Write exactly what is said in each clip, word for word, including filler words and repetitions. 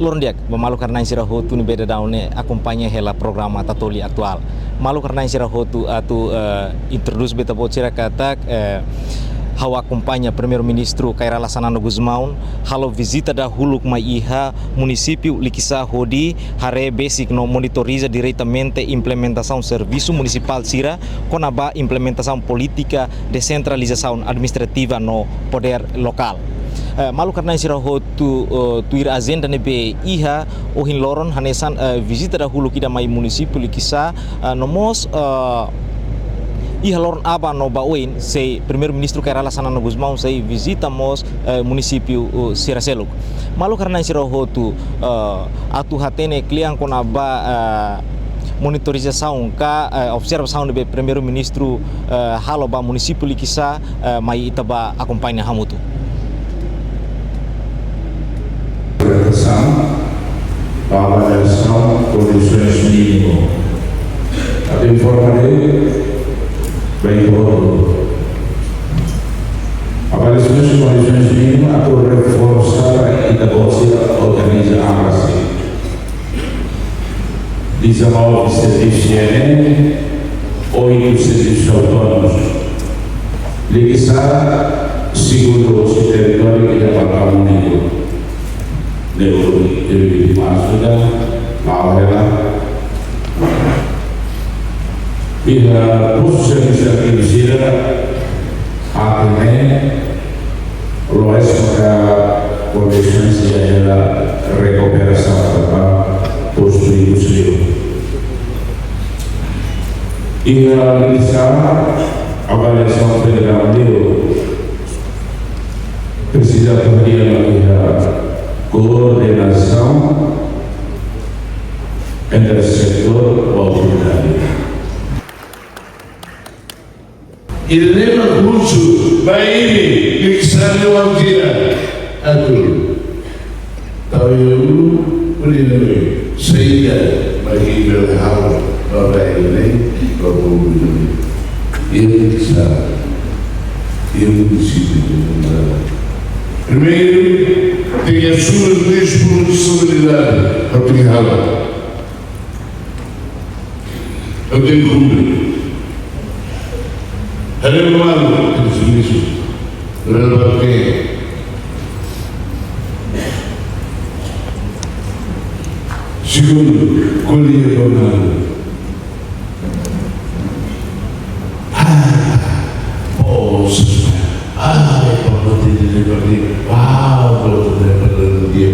Loron di'ak ba maluk arna'in sira hotu ne'ebé daudaun ne'e akompaña hela programa Tatoli Atuál. Maluk arna'in sira hotu, atu, eh, introdús ba ita-boot sira katak, eh, ha'u akompaña Primeiru-Ministru Kay Rala Xanana Gusmão halo vizita dahuluk mai iha munisípiu Likisá hodi haree besik no monitoriza diretamente implementasaun servisu munisipál sira kona-ba implementasaun polítika desentralizasaun administrativa no podér lokál. Eh, maluk arna'in sira hotu, eh, tuir ajenda ne'ebé iha ohin loron hanesan, eh, vizita dahuluk ida mai munisípiu Likisá, eh, no mós, eh, iha loron aban no ba oin sei Primeiru-Ministru Kay Rala Xanana Gusmão sei vizita mós, eh, munisípiu, eh, sira seluk. Maluk arna'in sira hotu, eh, atu hatene kle'an kona-ba, eh, monitorizasaun ka, eh, observasaun ne'ebé Primeiru-Ministru, eh, halo ba munisípiu Likisá, eh, mai ita bá akompaña hamutuk. Avaliasaun kondisoens mínimu. Atu informa de'it ba enkontru. Avaliasaun kondisoens mínimu atu reforsa ita-boot sira organiza amrasi. Dezanove servisu ne'e, oitu servisu autónomus. Likisá, segundu husi territóriu iha Balkanu Negru. Negru, negru di Marsida, Laurela. Iha postu servisu administrativu sira, atene, loes maka kondisoens sira hela rekuperasaun ba postu indústria. Iha Likisá, avaliasaun federal nian presiza koordenasaun, koordenasaun entre setór ho autoridade. Ida-ne'e mak husu ba imi, Likisá nia oan sira, atu tau iha ulun, ulun ne'e saida mak imi bele halo ba bairru ne'e, ba povu ne'e. Imi Likisá, imi munisípiu ne'e. Primeiru, tenke asume responsabilidade, atu halo. Atu kumpre. Haree malu, tenke servisu. Haree ba-nia. Segundu, ko'alia ba malu. Ah, bos. Ah, pamati di lebar di. Wow, betul lebar di dia.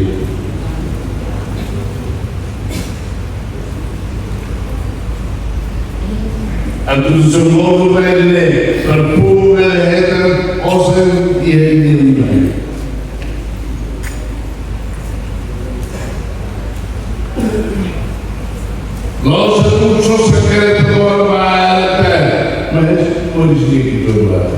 Atu dezenvolve ba ida-ne'e, para povu bele hetan osan iha ida-ne'e. La'ós atu sosa kareta agora ba ela, mas por isso que tu vai.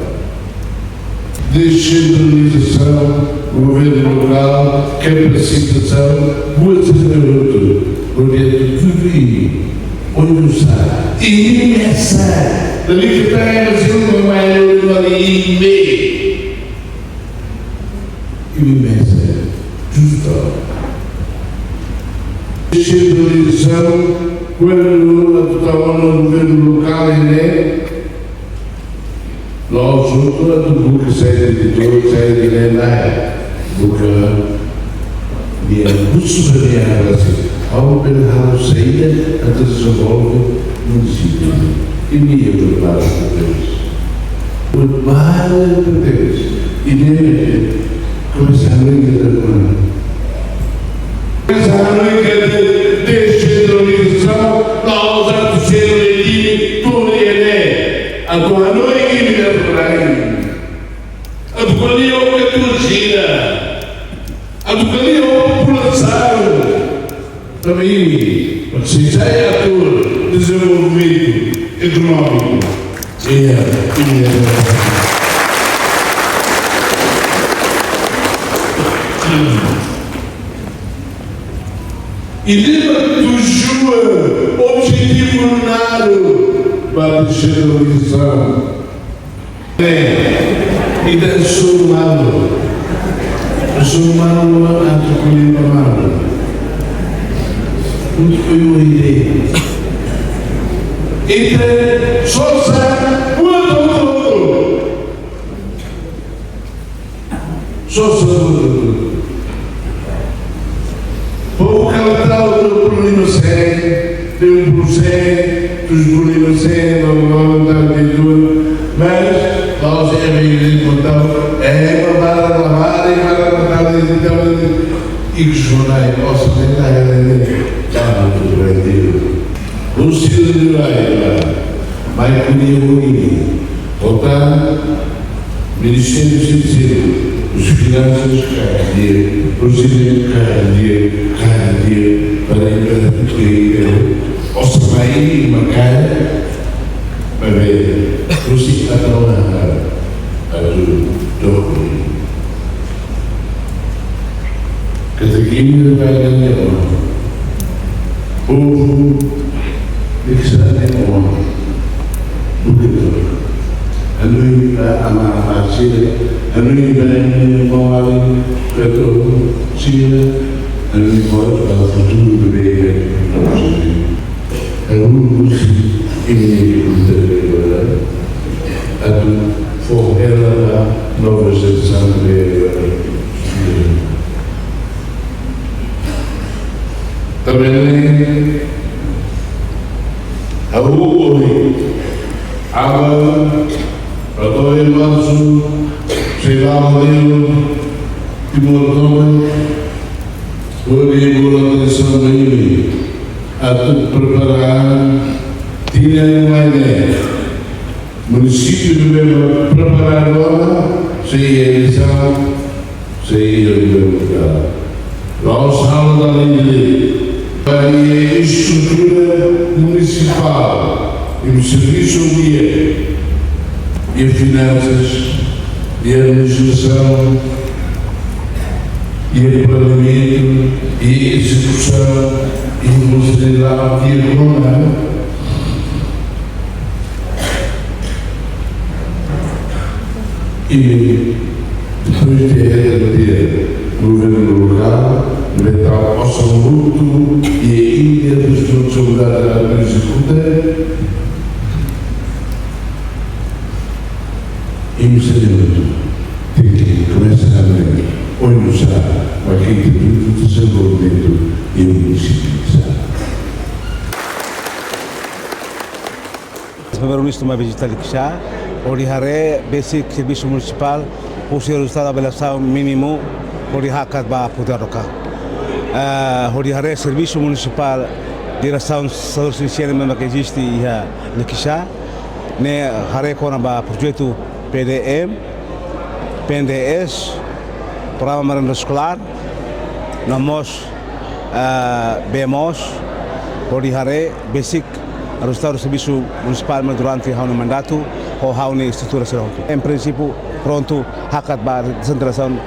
Descentralizasaun, governu lokál, kapasitasaun, buat sira hotu, projetu tudu imi, oinsá, imi mesak, dali kita yang masih memahami lagi imi. Imi mesak, justa. Descentralizasaun, governu lokál, governu lokál ne'e, la'ós atu buka saida di tuur, saida di lain-lain. Buka nia husu ba nia rasi. Ha'u bele halo saida atu dezenvolve munisípiu. Imi-nia prepara para isso. Prepara para isso. Imi komesa a ligar agora. Komesa a ligar de descentralizasaun, la'ós atu ser líder, tuur ida-ne'e. Atu hanoin imi-nia rai. Atu ko'alia ho ita-nia torcida. Atu ko'alia ho populasaun. Tanba imi, mak sei sai ator dezenvolvimentu ekonómiku. Iya, iya. Ida-ne'e mak tujuan, objetivu nu'udar ba descentralizasaun. Ita sumando, sumando atu ko'alia ba malu. Ui, ui, ui. Ita sosa buat hotu-hotu. Sosa buat hotu-hotu. Povu kala tau dua puluh lima sen, tiga puluh sen, tujuh puluh lima sen, normal, tak di dua. Mas, kalau si M I ini pun tahu, eh, barang lamari, barang mentali, mentali. Iksunai, osamenta, eh, eh, eh. Jangan tu berhenti. Husi rai, mai ko'alia ho imi. Kota, Ministériu Finanseiro, husi finansas, kaer dinheiro, husi dinheiro, kaer dinheiro, kaer dinheiro, para ir para o que é, osamai, makai, para ver, husi atu hahú, atu dook. Katak imi rai nia oan. Povu Likisá nia oan. Buat hotu. Hanoin ba amá-amá sira, hanoin ba imi-nia maun-alin, feto sira, hanoin mós ba futuru bebé sira. Ha'u husi imi-nia futuru atu fó hela ba nova jerasaun. Tanba ne'e, ha'u ohin, aban, katoe marsu, sei la'o liu, Timor tomak, hodi bolu atensaun ba imi, atu prepara tinan mai ne'e. Munisípiu ne'ebé preparadu ona, sei iha eleisaun, sei iha governu lokál. La'ós halo dala ida de'it. Ba iha estrutura munisipál, iha servisu di'ak, iha finansas, iha administrasaun, iha planeamentu, iha ezekusaun, iha mós iha ekonomia. Imi, depois de receber governu lokál, ne'ebé tau osan lutu, i imi responsabilidade da exekuta, imi sira tenke komesa a ver, oinsá, ba ke dezenvolvimentu iha munisípiu. Primeiru-Ministru mai vizita Likisá, hodi haree besik servisu munisipál, husi rezultadu avaliasaun mínimu, hodi hakat ba poder lokál. Eh, hodi haree servisu munisipál, diresaun setór sira ne'ebé mak eziste iha Likisá, ne'e haree kona-ba projetu P D M, P N D S, programa merenda eskolár, no mós, eh, bee moos, hodi haree besik rezultadu servisu munisipál durante ha'u-nia mandatu, ho ha'u-nia estrutura sira hotu. Em princípio, prontu, hakat ba desentralizasaun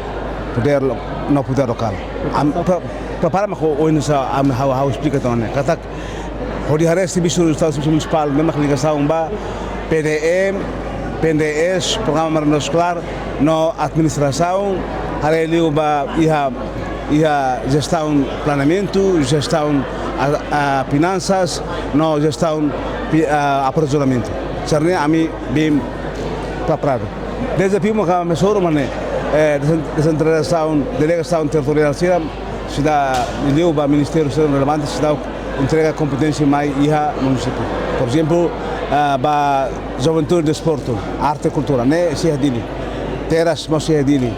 poder lo-, no poder lokál. Am, pre-, prepara mak oinsá, ami ha'u, ha'u esplika tan ne'e. Katak, hodi haree servisu, rezultadu servisu munisipál, ne'ebé mak ligasaun ba P D M, P N D S, programa merenda eskolár, no administrasaun, haree liu ba iha, iha jestaun planeamentu, jestaun, a, a, finansas, no jestaun pi-, a, aprovizionamentu. Sira-ne'e ami bem preparadu. Dezafiu mak ami hasoru mak ne'e, eh, desen-, desentralizasaun, delegasaun territoriál sira, seidauk liu ba ministériu sira relevante, seidauk entrega kompeténsia mai iha munisípiu. Por ezemplu, ah, ba juventude, desportu, arte, kultura, ne'e sei iha Dili. Terras mós sei iha Dili.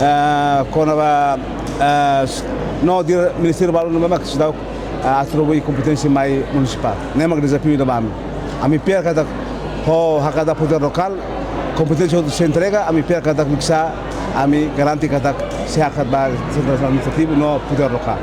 Ah, kona-ba, ah, s-, no di ministériu balun ne'ebé mak seidauk, ah, atribui kompeténsia mai munisipál. Ne'e mak dezafiu ida ba ami. Ami fiar katak ho hakat ba poder lokál, kompeténsia hotu sei entrega, ami fiar katak Likisá, ami garante katak sei hakat ba desentralizasaun administrativu no poder lokál.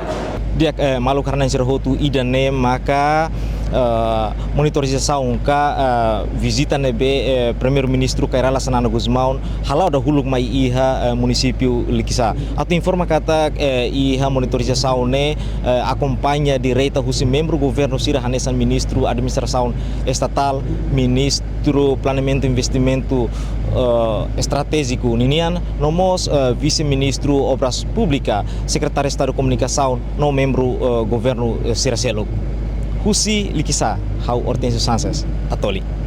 Di'ak, eh, maluk rona sira hotu, ida-ne'e maka eh, monitorizasaun ka, eh, vizita ne'ebé, eh, Primeiru-Ministru Kay Rala Xanana Gusmão hala'o dahuluk mai iha, eh, munisípiu Likisá. Atu informa katak, eh, iha monitorizasaun ne'e, eh, akompaña direta husi membru governu sira hanesan Ministru Administrasaun Estatál, Ministru Planeamentu Investimentu, eh, Estratéjiku ninian, no mós, eh, Vise-Ministru Obras Públikas, Sekretáriu Estadu Komunikasaun, no membru, eh, governu, eh, sira seluk. Husi Likisá, ha'u Hortensio Sanches, Atoli.